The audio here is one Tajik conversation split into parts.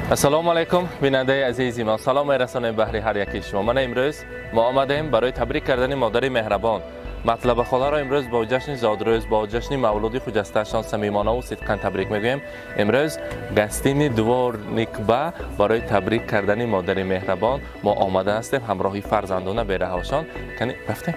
Ассалому алайкум, бинандаи азизи мо. Салом мерасонем баҳри ҳар яки шумо. Мана имрӯз мо омадем барои табрик кардани модари меҳрабон. Матлаба холаро имрӯз бо ҷашни зодрӯз, бо ҷашни мавлуди хуҷастаашон самимонаву сидқан табрик мегӯем. Имрӯз гостиный дворникба барои табрик кардани модари меҳрабон мо омада ҳастем ҳамроҳи фарзандона бераҳошон. Кани рафтем.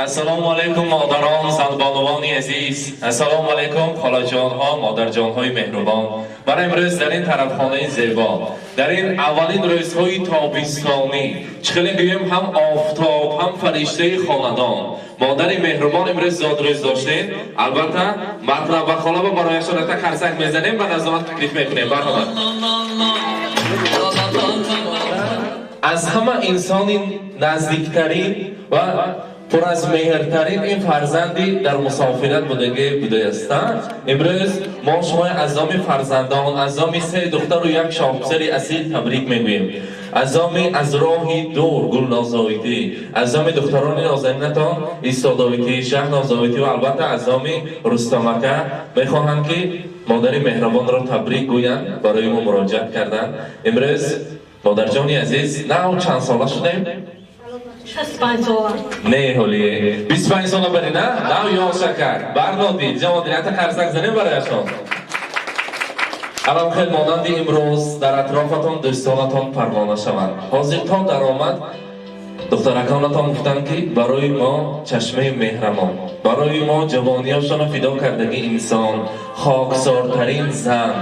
Ассалому алайкум, модарон, занбонувони азиз. Ассалому алайкум, холаҷонҳо, модарҷонҳои меҳрубон. Барои имрӯз дар ин тарафхонаи зебо, дар ин аввалин рӯзҳои тобистонӣ, чӣ хеле гӯем, ҳам офтоб, ҳам фариштаи хонадон, модари меҳрубон имрӯз зодрӯз доштем. Албатта, Матлаба холаба барояшон якта қарсак мезанем ва назомат таклиф мекунем. Марҳамат. Аз ҳама инсони наздиктарин ва пур аз меҳртарин ин фарзанди дар мусофират будагӣ будааст. Имрӯз мо шумои аз номи фарзандон, аз номи се духтару як шоҳписари асил табрик мегӯем. Аз номи аз роҳи дур Гулнозоитӣ, аз номи духтарони нозанинатон Истодовитӣ, Шаҳнозоитӣ ва албатта аз номи Рустамака мехоҳанд, ки модари меҳрабонро табрик гӯянд, барои мо муроҷиат карданд. Имрӯз, модарҷони азиз, нав чанд сола шудем? 65 сола. Не, ҳоли 25 сола бари на нав ёшакак барноди ҷаводи ята қарсак занем барояшон. Алам хел монанди имрӯз дар атрофатон дӯстонатон парвона шаванд. Ҳозир то даромад духтараконатон гуфтанд, ки барои мо чашмаи меҳрамон, барои мо ҷавониёшонро фидо кардагӣ инсон, хоксортарин зан,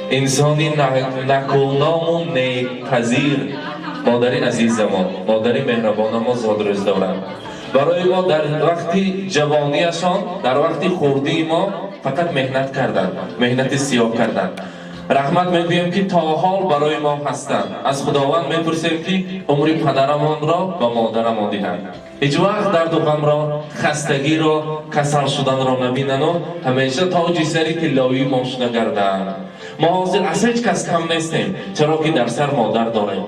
инсони накуному некпазир, модари азизамон, модари меҳрабонамо зодрӯз доранд. Барои мо дар вақти ҷавонияшон, дар вақти хурдии мо фақат меҳнат карданд, меҳнати сиёҳ карданд. Раҳмат мегӯем, ки то ҳол барои мо ҳастанд. Аз Худованд мепурсем, ки умри падарамонро ба модарамон диҳанд, ҳеҷ вақт дарду ғамро, хастагиро, касал шуданро набинану ҳамеша тоҷи сари тиллоии мо шуда гарданд. Мо ҳозир аз ҳеҷ кас кам нестем, чаро ки дар сар модар дорем.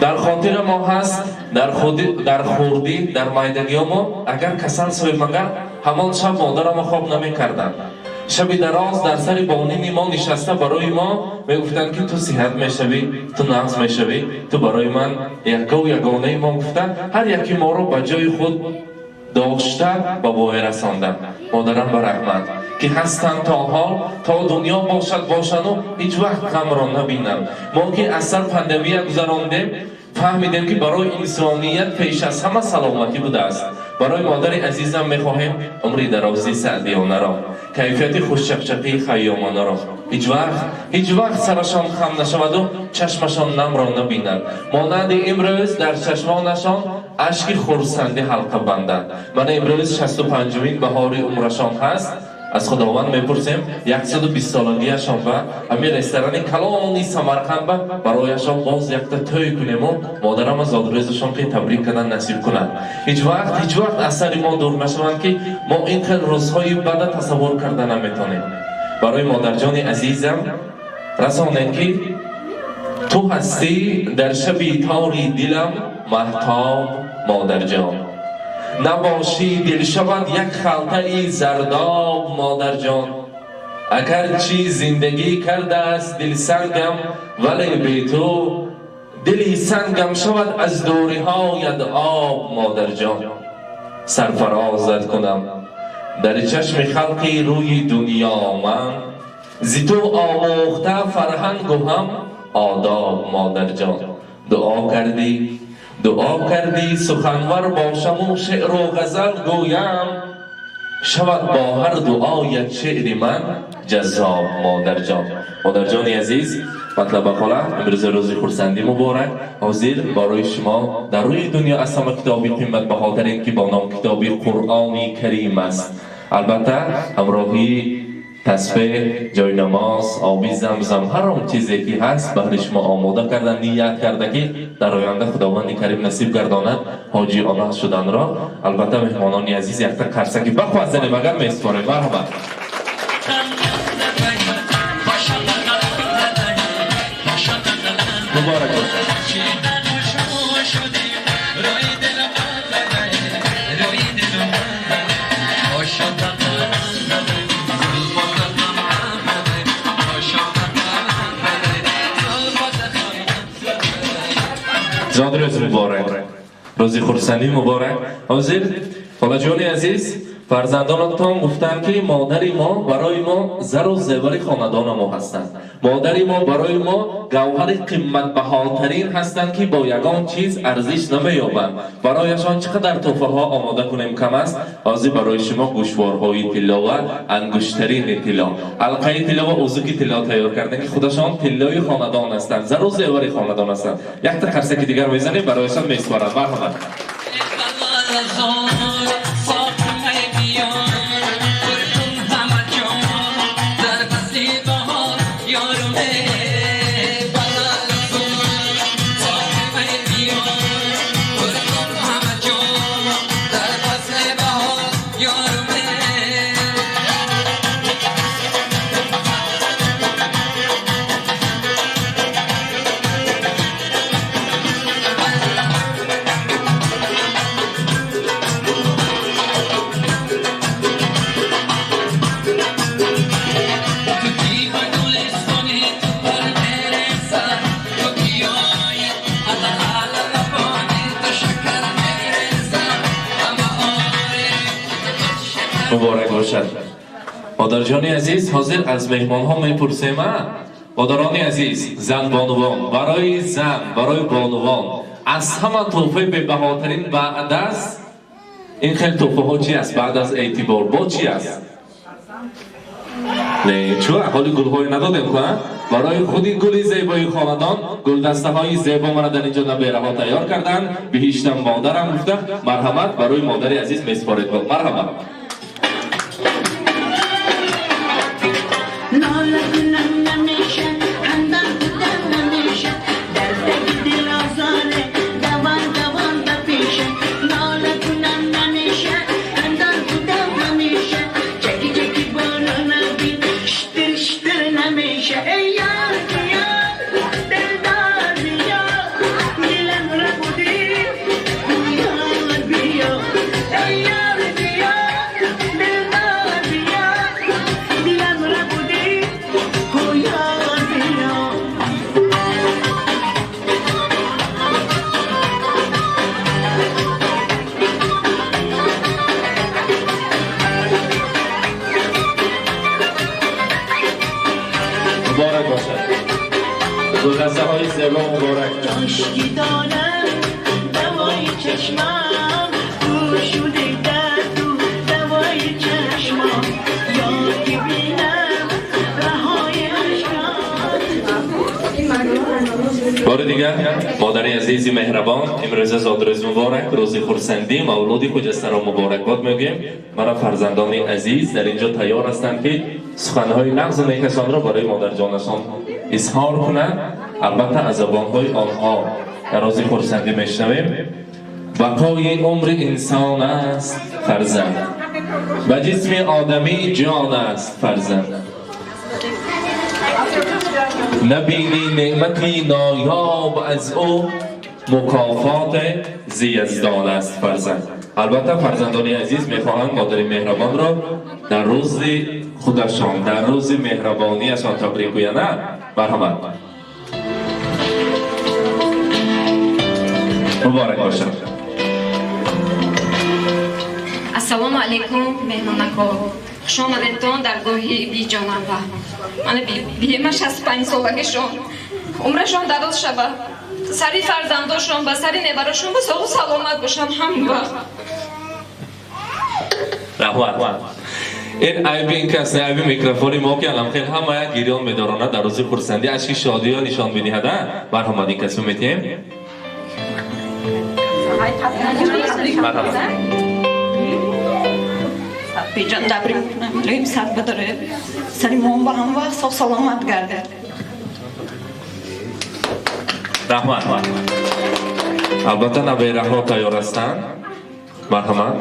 Дар хотира мо ҳаст, дар хурдӣ, дар майдагиҳо мо агар касал соҳибмагар, ҳамон шаб модарамо хоб намекарданд. Шаби дароз дар сари бонини мо нишаста барои мо мегуфтанд, ки ту сиҳат мешавӣ, ту нағз мешавӣ, ту барои ман яккаву ягонаи мо гуфта, ҳар яки моро ба ҷои худ дошта ба воя расонданд. Модарам ба раҳмат, ки ҳастанд то ҳол, то дунё бошад бошану ҳеҷ вақт ғамро набинанд. Мо ки аз сар пандемия гузарондем, фаҳмидем, ки барои инсоният пеш аз ҳама саломатӣ будааст. Барои модари азизам мехоҳем умри дарози саъдиёнаро, кайфияти хушчақчақии хайёмонаро. Ҳеҷ вақт, ҳеҷ вақт сарашон хам нашаваду чашмашон намро набинад. Монанди имрӯз дар чашмонашон ашки хурсандӣ ҳалқа бандад. Мана имрӯз 65-умин баҳори умрашон ҳаст. Аз Худованд мепурсем, 120-солагиашон ба ҳамин ресторани калони Самарқанд ба барояшон боз якта тӯй кунему модарама зодрӯзашон ки табрик кардан насиб кунад. Ҳеҷ вақт, ҳеҷ вақт аз сари мо дур нашаванд, ки мо ин хел рӯзҳои бада тасаввур карда наметонем. Барои модарҷони азизам расонед, ки ту ҳастӣ дар шаби тори дилам маҳтоб, модарҷон. Набошӣ, дил шавад як халтаи зардоб, модарҷон. Агарчи зиндагӣ кардааст дилсангам, вале бе ту дили сангам шавад аз дуриҳоят об, модарҷон. Сарфарозат кунам дар чашми халқи рӯи дунё, ман зи ту омӯхта фарҳангу ҳам одоб, модарҷон. Дуо кардӣ, дуо кардӣ, суханвар бошаму шеъру ғазал гӯям, шавад бо ҳар дуоят шеъри ман ҷаззоб, модарҷон. Модарҷони азиз, Матлаба хола, имрӯз рӯзи хурсандӣ муборак. Ҳозир барои шумо дар рӯи дунё аз ҳама китоби қиматбаҳотарин, ки бо ном китоби Қуръони Карим аст. Албатта, ҳамроҳии тасбеҳ, ҷойнамоз, оби замзам, ҳар он чизе ки ҳаст, баҳри шумо омода карда, ният карда, ки дар оянда Худованди Карим насиб гардонад ҳоҷии оноҳ шуданро. Албатта, меҳмонони азиз, якта қарсаки бақувват занем, агар месупорем. Марҳамат. Муборак бошад. Зодрӯз муборак, рӯзи хурсандӣ муборак. Ҳозир, холаҷони азиз, фарзандонатон гуфтанд, ки модари мо барои мо зару зевари хонадона мо ҳастанд, модари мо барои мо гавҳари қиматбаҳотарин ҳастанд, ки бо ягон чиз арзиш намеёбанд. Барояшон чӣ қадар тӯҳфаҳо омода кунем, кам аст. Ҳозир барои шумо гӯшворҳои тилло ва ангуштарини тилло, алқаи тилло ва узуки тилло тайёр кардем, ки худашон тиллои хонадон ҳастанд, зару зевари хонадон ҳастанд. Якта қарсаки дигар мезанем, барояшон месупорам. Марҳамат. Муборак бошад, модарҷони азиз. Ҳозир аз меҳмонҳо мепурсем. А модарони азиз, зан, бонувон, барои зан, барои бонувон аз ҳама тӯҳфаи бебаҳотарин баъд аз ин хел тӯҳфаҳо чи аст? Баъд аз эътибор бо чи аст? Не, чу ҳоли гулҳое надодем ку барои худи гули зебои хонадон. Гулдастаҳои зебо мана дар инҷо набераҳо тайёр карданд. Биҳиштам модарам гуфта, марҳамат, барои модари азиз месупоред. Марҳамат. нола кунам намеша, хандам кунам намеша, дардаги дил озоре, давон давон ба пеша. Нола кунам намеша, хандам кунам намеша, чаки чаки борона бин, штир штир намеша. Эй ёр, ёр, дилдор биё, дилам рабудӣ, ёр биё. Эй ёр, биё, дилдор биё, дилам рабудӣ, ёр биё. Муборак бошад, гулдастаҳои зебо муборак. Кошки дорам давои чашмам, пӯшуди дарду давои чашмам, ёди бинам раҳои ашкам. Бори дигар, модари азизи меҳрабон, имрӯза зодрӯз муборак, рӯзи хурсандӣ, мавлуди хуҷастаро муборакбод мегӯем. Мана фарзандони азиз дар инҷо тайёр ҳастанд, ки суханҳои нағзу некашонро барои модарҷонашон изҳор кунанд. Албатта, аз забонҳои онҳо дар рӯзи хурсандӣ мешунавем. Бақои умри инсон аст фарзанд, ба ҷисми одамӣ ҷон аст фарзанд. Набинӣ неъмати ноёб аз ӯ, мукофот зи Яздон аст фарзанд. Албатта, фарзандони азиз мехоҳанд модари меҳрабонро дар рӯзи худашон, дар рӯзи меҳрабонияшон табрик гӯянд. Марҳамат, муборак бошад. Ассалому алайкум, меҳмонако, хушомадедтон даргоҳи биҷонава. Мана биема 65 солагишон, умрашон дароз шава, сари фарзандошон ба сари неварошон ба соғу саломат бошанд ҳам вақт. Раҳмат. Ин айби ин кас не, айби микрофони мо ки алам хел ҳама як гирён медоронад дар рӯзи хурсандӣ, ашки шодиё нишон медиҳад. Марҳамат, ин касо метиҳем. Марҳамат. Биҷон, табрик мекунам, илоҳим сад бадоред, сари мо ба ҳам вақт соғ саломат гардед. Раҳмат. Албатта, набераҳо тайёр ҳастанд. Марҳамат.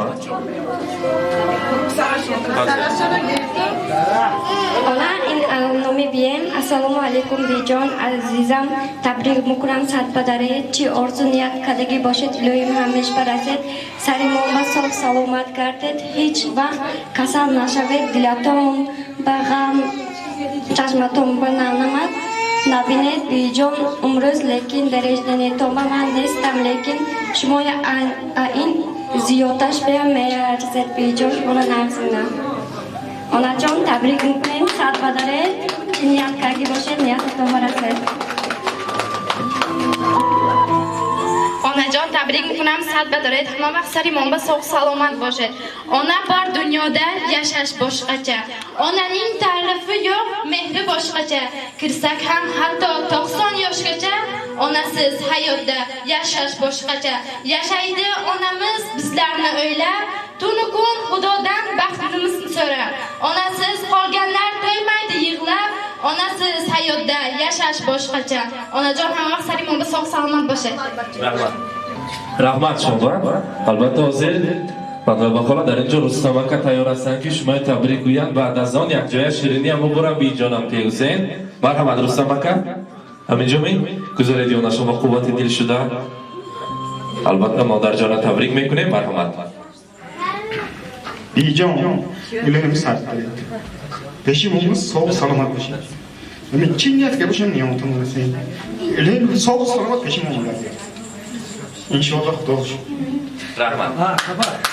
Она ин номи бием. Ассалому алайкум, биҷон азизам, табрик мекунам, сад падаред, чӣ орзу ният кардагӣ бошед, илоҳим ҳамеш барасед, сари мо ба соғ саломат гардед, ҳеҷ вақт касал нашавед, дилатон ба ғам, чашматон ба намад набинед. Биҷон, умрӯз лекин дарежданетон ба ман нестам, лекин шумо ин зиёдташ беам меарзед. Биҷон, шуморо нағз бинам. Онаҷон, табрик мекунем, сад бадаред, чӣ ният кардӣ бошед, ниятатон барасед. Onajon, tabrik мекунам, сад бадоред, ҳама вақт сари мо ба соғ саломат бошед. Ona bor dunyoda yashash boshqacha. Onaning ta'rifi yo'q, mehri boshqacha. Kirsak ham hatto 90 yoshgacha, onasiz hayotda yashash boshqacha. Yashaydi onamiz bizlarni o'ylab, tunu kun Xudodan baxtimizni so'rab. Onasiz qolganlar to'ymaydi yig'lab, onasiz hayotda yashash boshqacha. Onajon, hamma vaqt sari мо ба соғ саломат бошед. Раҳмат. Раҳмат шумо. Албатта, ҳозир Матлаба хола дар инҷо Рустам ака тайёр ҳастанд, ки шумои табрик гӯянд. Баъд аз он якҷоя ширинӣ ҳам бубурам биҷонам ки Ҳусейн. Марҳамат, Рустам ака. Ҳаминҷо ми гузоред ёна шумо қуввати дил шуда. Албатта, модарҷона табрик мекунем. Марҳамат. Биҷон, илоҳим сад баред. Пеши мо соғ саломат бошед. Ами чӣ ният ка бошем, ниятон расед. Илоҳим соғ саломат пеши мо гардед. Иншоаллоҳ, Худо. Раҳмат.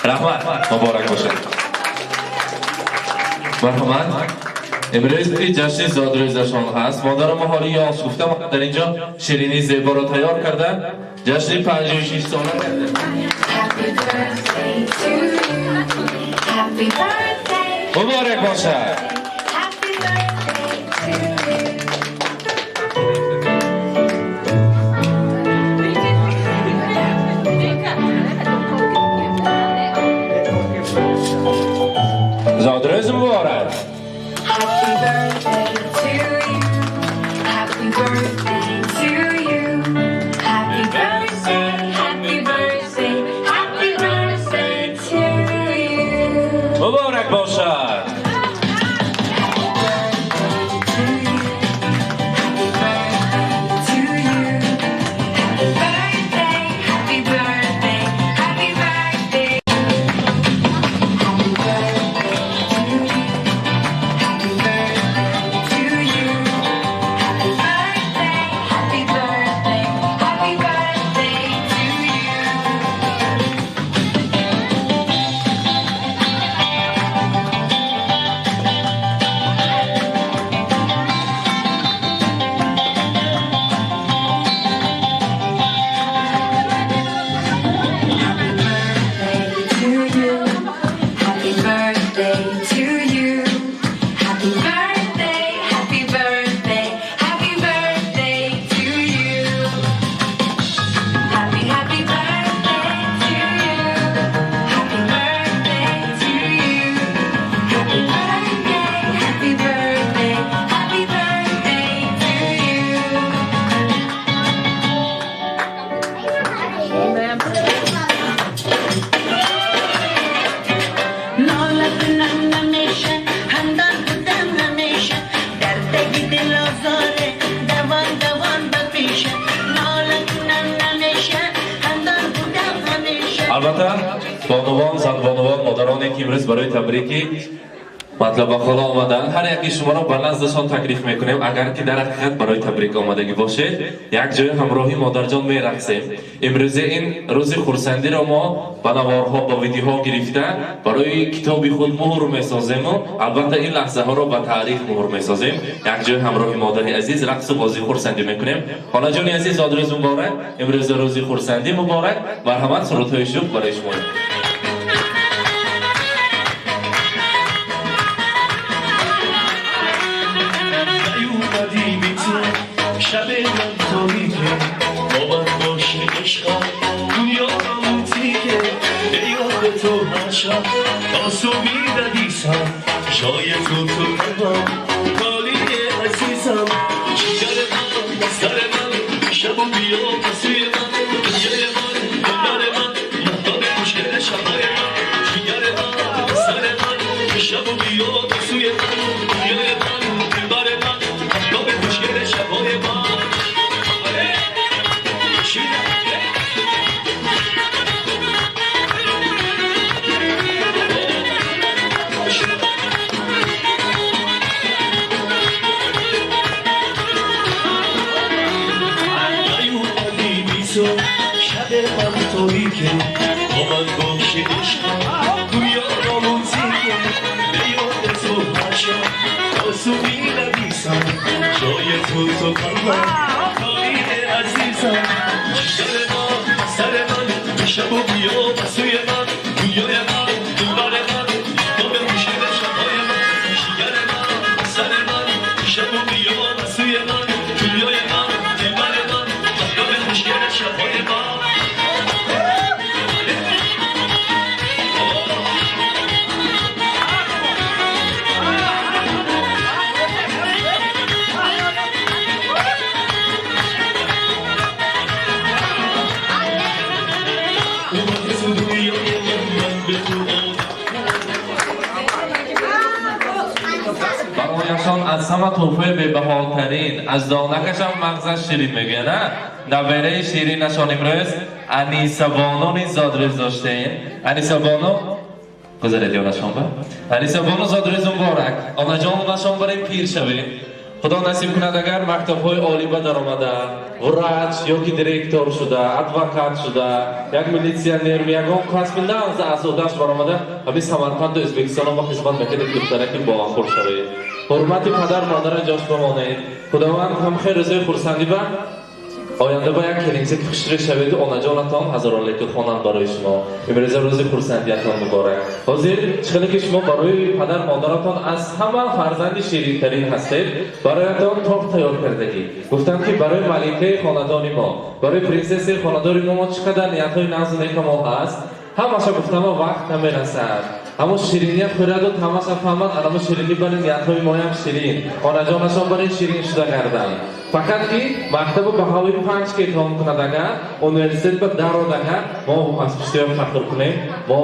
Раҳмат. Муборак бошад. Марҳамат. Имрӯз ки ҷашни зодрӯзашон ҳаст, модарам ҳоли ёш гуфтам, дар инҷо ширинии зеборо тайёр карда, ҷашни 56 сола карда. Happy birthday to you. Happy birthday. Муборак бошад. Happy birthday to you. Зодрӯз муборак. Happy birthday to you. Happy birthday to you. Happy birthday, happy birthday, happy birthday to you. Муборак бошад. Happy birthday to you. Happy birthday to you. Happy birthday, happy birthday, happy birthday. Happy birthday to you. Happy birthday to you. Happy birthday, happy birthday, happy birthday to you. Happy birthday to you. Happy birthday to you. Happy birthday, happy birthday, happy birthday to you. Happy, happy birthday to you. Happy birthday to you. Happy birthday, happy birthday, happy birthday to you. Нола кунам намеша, хандан будам ҳамеша, дар таги дил озоре давон давон ба пеша. Нола кунам намеша, хандан будам ҳамеша. Албатта, бонувон, занбонувон, модароне ки имрӯз барои табрики Матлаба хола омаданд, ҳар яки шуморо ба наздашон таклиф мекунем. Агар ки дар ҳақиқат барои табрик омадагӣ бошед, як ҷои ҳамроҳи модарҷон мерақсем. Имрӯзе ин рӯзи хурсандиро мо ба наворҳо, ба видеоҳо гирифта, барои китоби худ муҳр месозему, албатта, ин лаҳзаҳоро ба таърих муҳр месозем. Як ҷои ҳамроҳи модари азиз рақсу бозӣ, хурсандӣ мекунем. Холаҷони азиз, зодрӯз муборак, имрӯза рӯзи хурсандӣ муборак. Марҳамат, сурудҳои шух барои шумо. شب تا صبحی ردیسم جای تو تو قلبم خالی عزیزم جگر من سر من شب و بیا پسوی من دنیای من دلبر من مهتاب خوشگل شبای من جگر من سر من شب و بیا پسوی من دنیای من دلبر من مهتاب خوشگل شبای من. شب من تاریکه با من باشه عشقم گویا موزیکه به یاد تو هر شب تا صبحی ندیسم جای تو تو قلبم خالی عزیزم جگر من سر من شب و بیا سوی من دنیای من دلبر من مهتاب خوشگل شبای من جگر من سر من شب و بیا سوی من دنیای من دلبر من مهتاب خوشگل شبای من. барояшон аз ҳама тӯҳфаи бебаҳотарин аз донакашам мағзаш ширин мегӯяд, на набераи ширинашон имрӯз Анисабону низ зодрӯз доштем. Анисабону гузаред ёнашон ба Анисабону зодрӯз муборак. Онаҷонашон барем пир шавем. Худо насиб кунад агар мактабҳои олӣ ба даромада врач ё ки директор шуда, адвокат шуда, як милитсионер, ягон касби нағз аз одаш баромада ҳамин Самарқанду Ӯзбекистонро ба хизмат мекунед. Духтараки боахур шавед, ҳурмати падар модара ҷош бимонед. Худованд ҳам хел рӯзои хурсандӣ ба оянда ба як келинчаки хушрӯ шаведу онаҷонатон ҳазорон леку хонанд барои шумо. Имрӯза рӯзи хурсандиятон муборак. Ҳозир чӣ хеле ки шумо барои падар модаратон аз ҳама фарзанди ширинтарин ҳастед, бароятон торт тайёр кардагӣ. Гуфтам ки барои маликаи хонадони мо, барои принсессаи хонадори мо чӣ қадар ниятҳои нағзу некамо ҳаст, ҳамаша гуфтама вақт намерасад. Ҳамо шириния хӯраду тамаша фаҳмад, анамо ширинӣ бари ниятҳои моям ширин, онаҷонашон бари ширин шуда гарданд. Фақат ки мактабу баҳои 5 ки тамом кунад, агар университет ба дарод, агар мо аз пуштиён фахр кунем, мо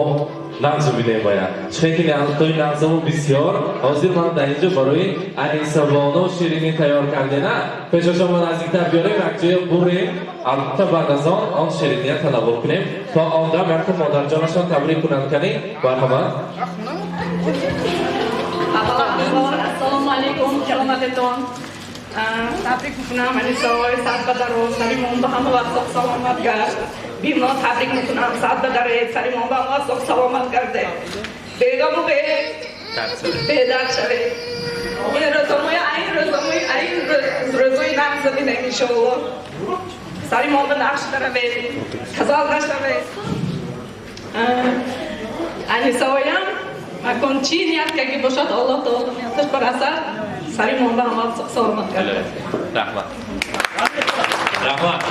нағзу бинем бояд. Чӣ ки ниятҳои нағзаму бисёр. Ҳозир ман дар инҷо барои Анисабону ширинӣ тайёр кардена, пешашон мо наздиктар биёрем, якҷоя бурем, албатта баъд аз он шириния танаввул кунем. То он дам якта модарҷонашон табрик кунанд. Кани, марҳамат. Ассалому алайкум, хуш омадетон. Табрик мекунам Анисаой, сад ба дароз, сари мон ба ҳама вақт соғ саломат гард. Бимно табрик мекунам, сад ба даред, сари мон ба ҳама вақт соғ саломат гарде. Бегаму бедард шавед. Ин рӯзомои, ин рӯзомои, ин рӯзои нағз бинем иншоалло. Сари мон ба нақш наравед, касал нашавед. Анисаоям макон чӣ ният карги бошад, Аллоҳ таоло нияташ барасад. Сари мон ба ҳама вақт саломат гардад. Раҳмат, раҳмат.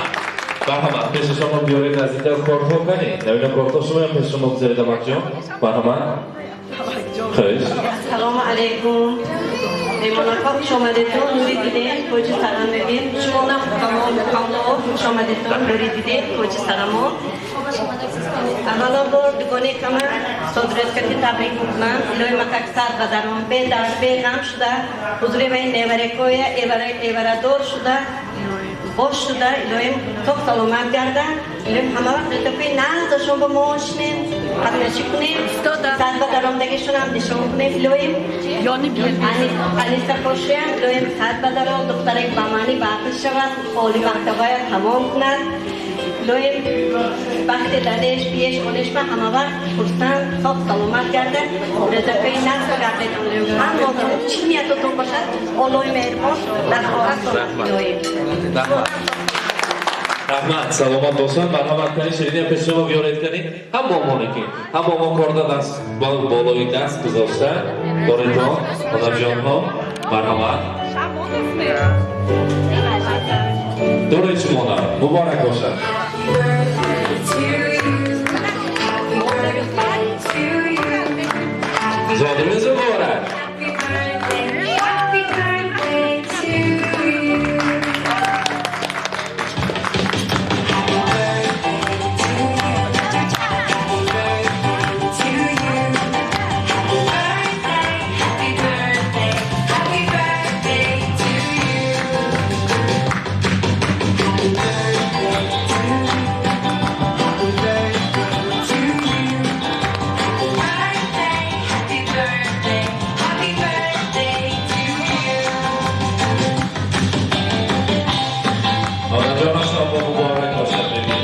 Марҳамат, пеши шумо биёред наздиктар кортҳо. Кани, навина кортҳо шумоям пеши шумо гузаред. Амакҷон, марҳамат. Хуш. Ассалому алайкум, меҳмонакҳо, хуш омадетон, нури дидем, тоҷи сарам мебин. Шумо на тамом ҳамло, хуш омадетон, нури дидем, тоҷи сарамон. Аввало бор дугонаи кама содрӯзкати табрик мекунам. Илоҳи макак сар ба дарон, бедард беғам шуда, ҳузури вай неварекоя эварадор шуда, бош шуда, илоҳим тоқ саломат гарданд. Илоҳим ҳама вақт ретопи нағзашон ба мо шинем, қаднашӣ кунем, сар ба даромдагишонам нишон кунем. Илоҳим Аниса хошиям, илоҳим сар ба даром, духтарак ба маъни ба ақл шавад, оли мактабая тамом кунад. Илоҳим бахти дадеш биеш онеш ба ҳама вақт хурсанд, соғ саломат гардад, резапаи нағз гардед. Ҳамаотон чӣ ниятотон бошад, Оллоҳи меҳрибон дар хоҳад созад. Илоҳим Раҳмат, раҳмат, саломат бошанд. Марҳамат, кани, шириния пеши шумо биёред. Кани, ҳам момоне ки ҳам момо корда даст болои даст гузошта доредон. Модарҷонҳо, марҳамат. Доред шумона муборак бошад. To you. Happy birthday to you. Зодрӯзи муборак. Happy birthday, happy birthday to you. Happy birthday to you. Happy birthday to you. Happy birthday, happy birthday, happy birthday to you. Happy birthday to you. Happy birthday to you. Happy birthday, happy birthday, happy birthday to you. Модарҷонашон бо муборак бошад, бибӣ.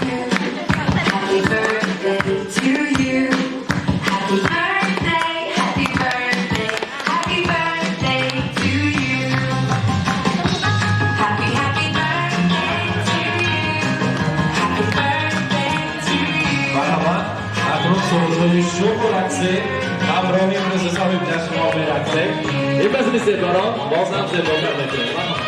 Happy birthday to you. Happy birthday to you. Happy birthday, happy birthday, happy birthday to you. Happy, happy birthday to you. Happy birthday to you. Марҳамат, акнун сурудҳои шӯху рақсӣ ҳамроҳи имрӯзи соҳиби ҷашни мо мерақсем. Ин базми зеборо боз ҳам зеботар мекунем. Марҳамат.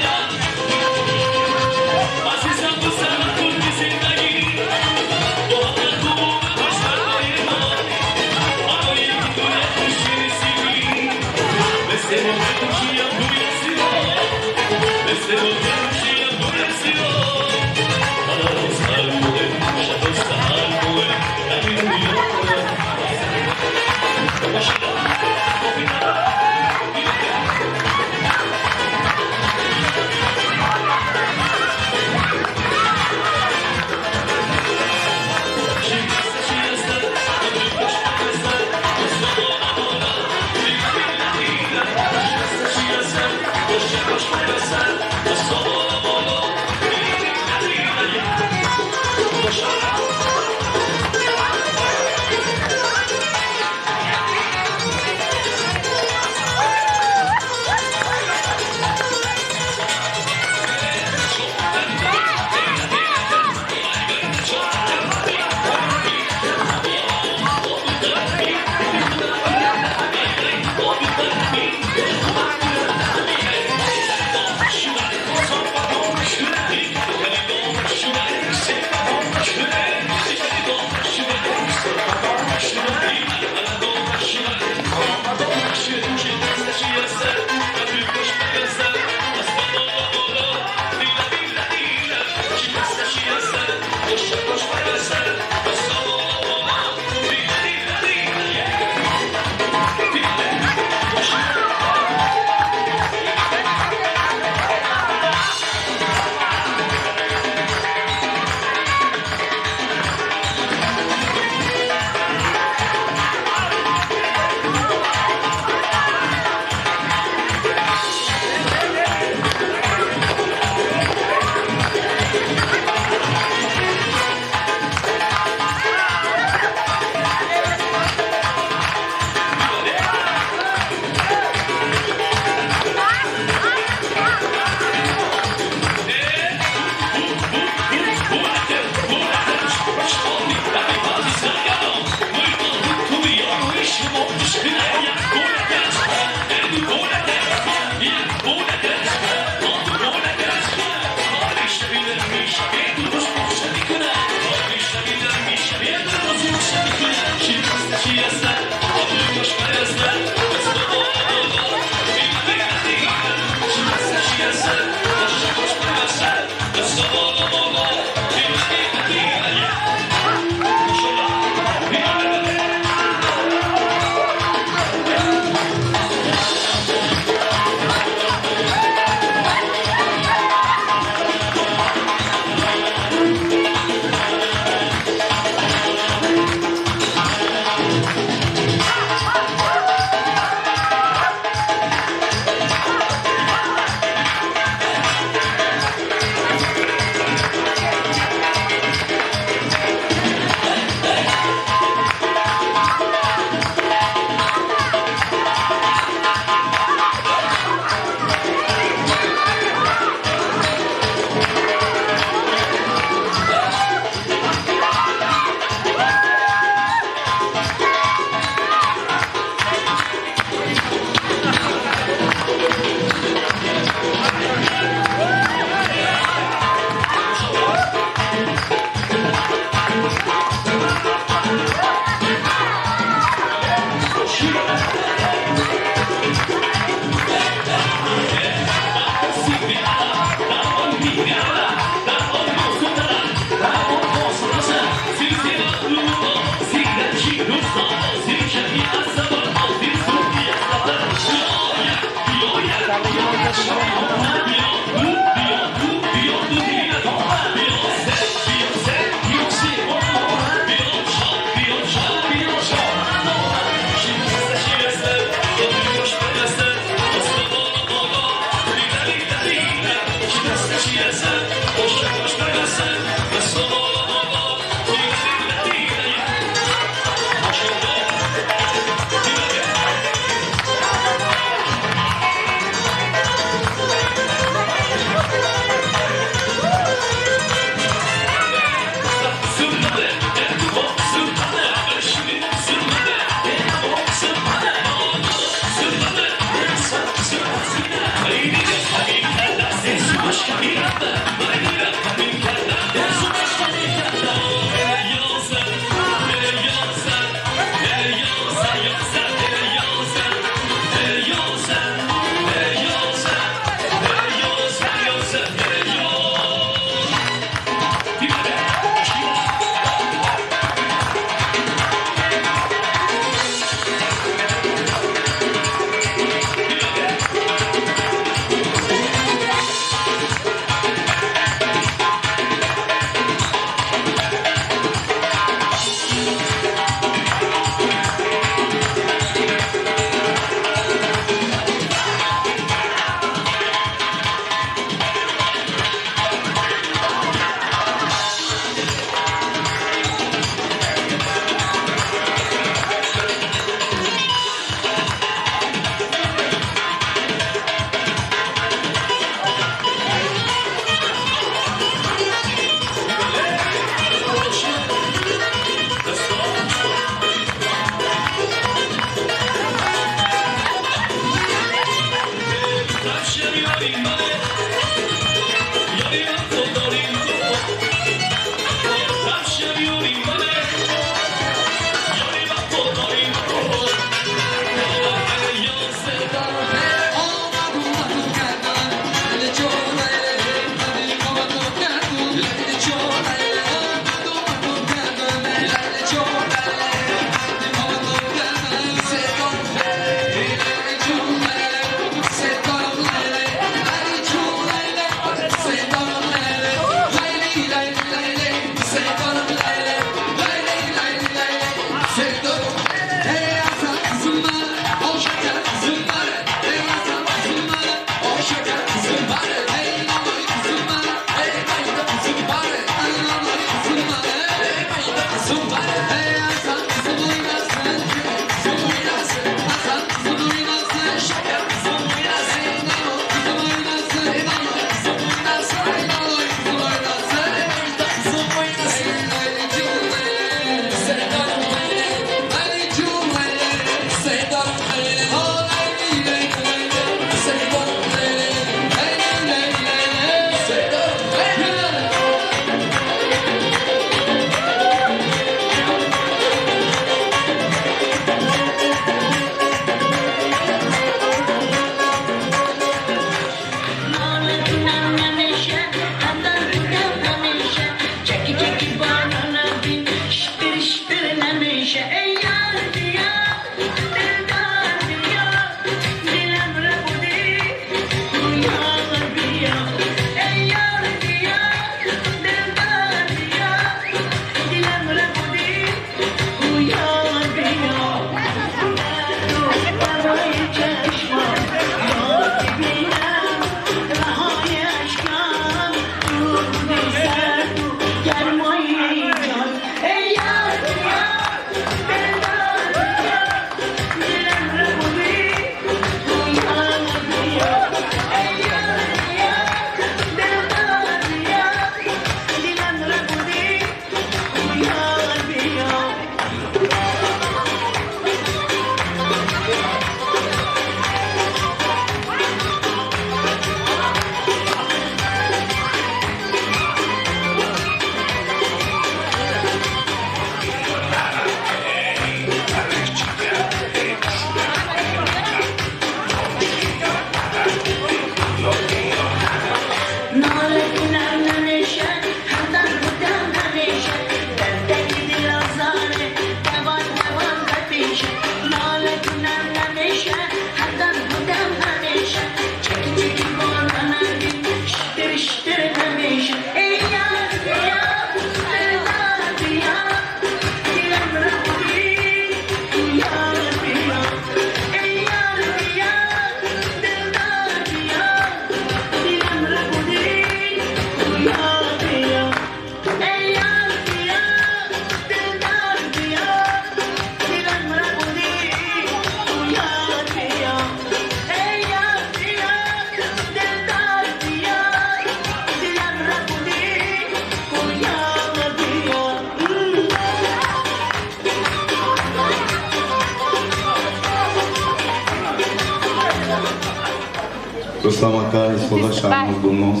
Рустам ака, Истода, Шаҳноз, Гулноз,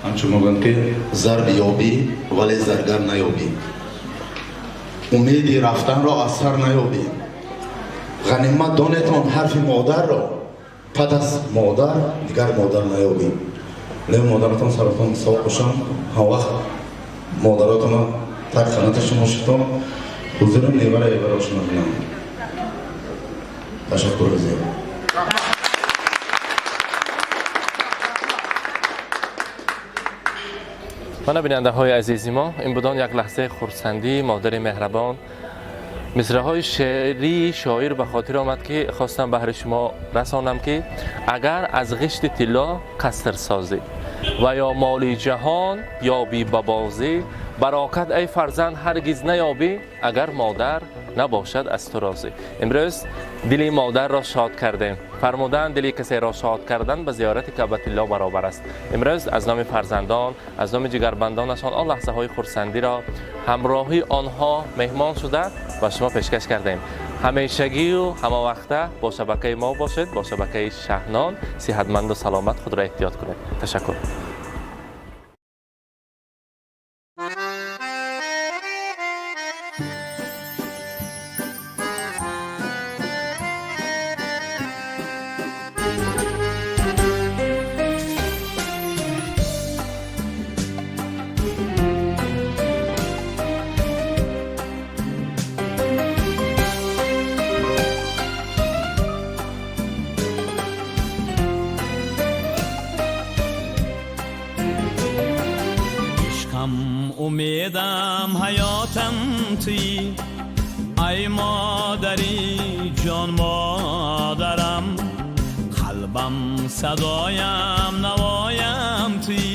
ҳамчун мегӯянд, ки зар биёбӣ, вале заргар наёбӣ, умеди рафтанро аз сар наёбӣ. Ғанимат донетон ҳарфи модарро, пад аз модар дигар модар наёбӣ. Ле модаратон саратон соғ бошанд, ҳамвақт модаротона так қаната шумо шитон ҳузури невара эварошона бинам. Ташаккур зиёд. Мана, бинандаҳои азизи мо, ин будон як лаҳзаи хурсандии модари меҳрабон. Мисраҳои шеърии шоир ба хотир омад, ки хостам баҳри шумо расонам, ки агар аз ғишти тилло қаср созӣ ва ё моли ҷаҳон ёбӣ ба бозӣ, барокат, эй фарзанд, ҳаргиз наёбӣ, агар модар набошад аз ту розӣ. Имрӯз дили модарро шод кардем. Фармуданд, дили касеро шод кардан ба зиёрати Каъбатилло баробар аст. Имрӯз аз номи фарзандон, аз номи ҷигарбандонашон он лаҳзаҳои хурсандиро ҳамроҳи онҳо меҳмон шуда ба шумо пешкаш кардем. Ҳамешагию ҳамавақта бо шабакаи мо бошед, бо шабакаи Шаҳнон. Сиҳатманду саломат, худро эҳтиёт кунед. Ташаккур. Ишқам, умедам, ҳаётам туӣ, ай модари ҷон, модарам. Қалбам, садоям, навоям туӣ,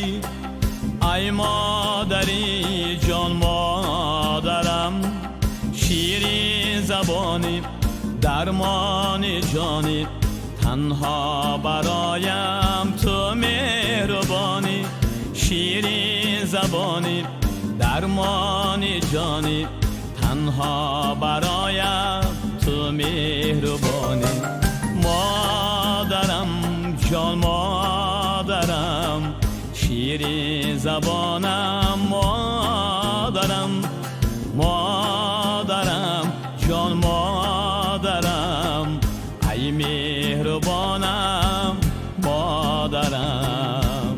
ай модари ҷон, модарам. Ширин забонӣ, дармони ҷонӣ, танҳо бароям ту меҳрубонӣ. Ширин забонӣ, дармони ҷонӣ, танҳо бароям ту меҳрубонӣ. Модарам, ҷон модарам, ширин забонам, модарам. Модарам, ҷон модарам, ай меҳрубонам, модарам.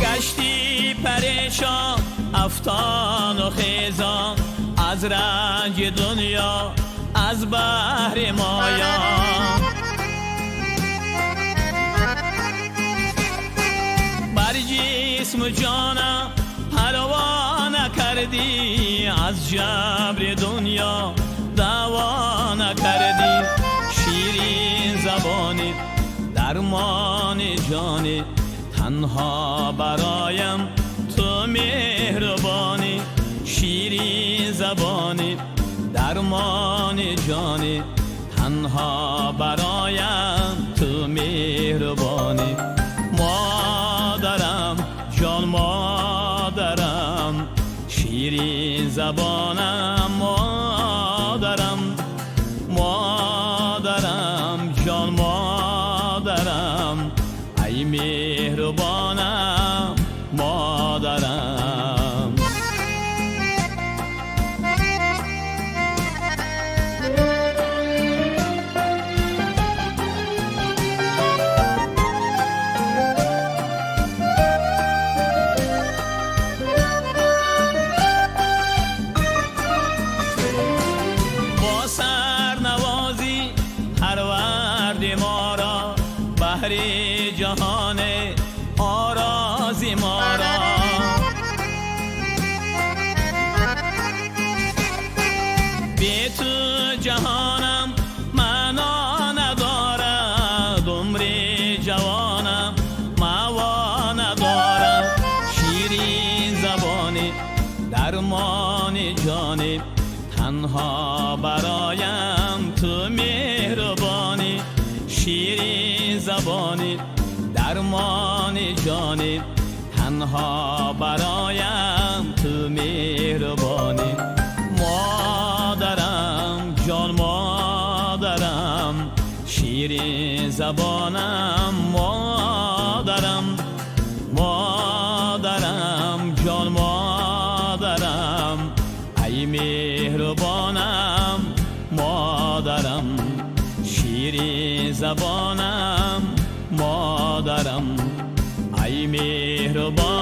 Гашти парешон, афтону хезон, аз ранҷи дунё, аз баҳри моён. Бар ҷисму ҷонам парво накардӣ, аз ҷабри дунё даъво накардӣ. Ширин забонӣ, дармони ҷонӣ, танҳо бароям ту меҳрубонӣ. Ширин забонӣ, дармони ҷонӣ, танҳо бароям ту меҳрубонӣ. Модарам, ҷон модарам, ширин забонам, модарам. Модарам, ҷон модарам, ай меҳрубонам, модарам. Бо сарнавозӣ парварди моро, баҳри ҷаҳон орози моро. Бе ту ҷаҳонам маъно надорад, умри ҷавонам маъво надорад. Ширин забонӣ, дармони ҷонӣ, танҳо бароям ту меҳрубонӣ. Ширин забонӣ, дармони ҷонӣ, танҳо бароям ту меҳрубонӣ. Модарам, ҷон модарам, ширин забонам, модарам. Модарам, ҷон модарам, ай меҳрубонам, модарам, ширин забонам, модарам, ай меҳрубонам.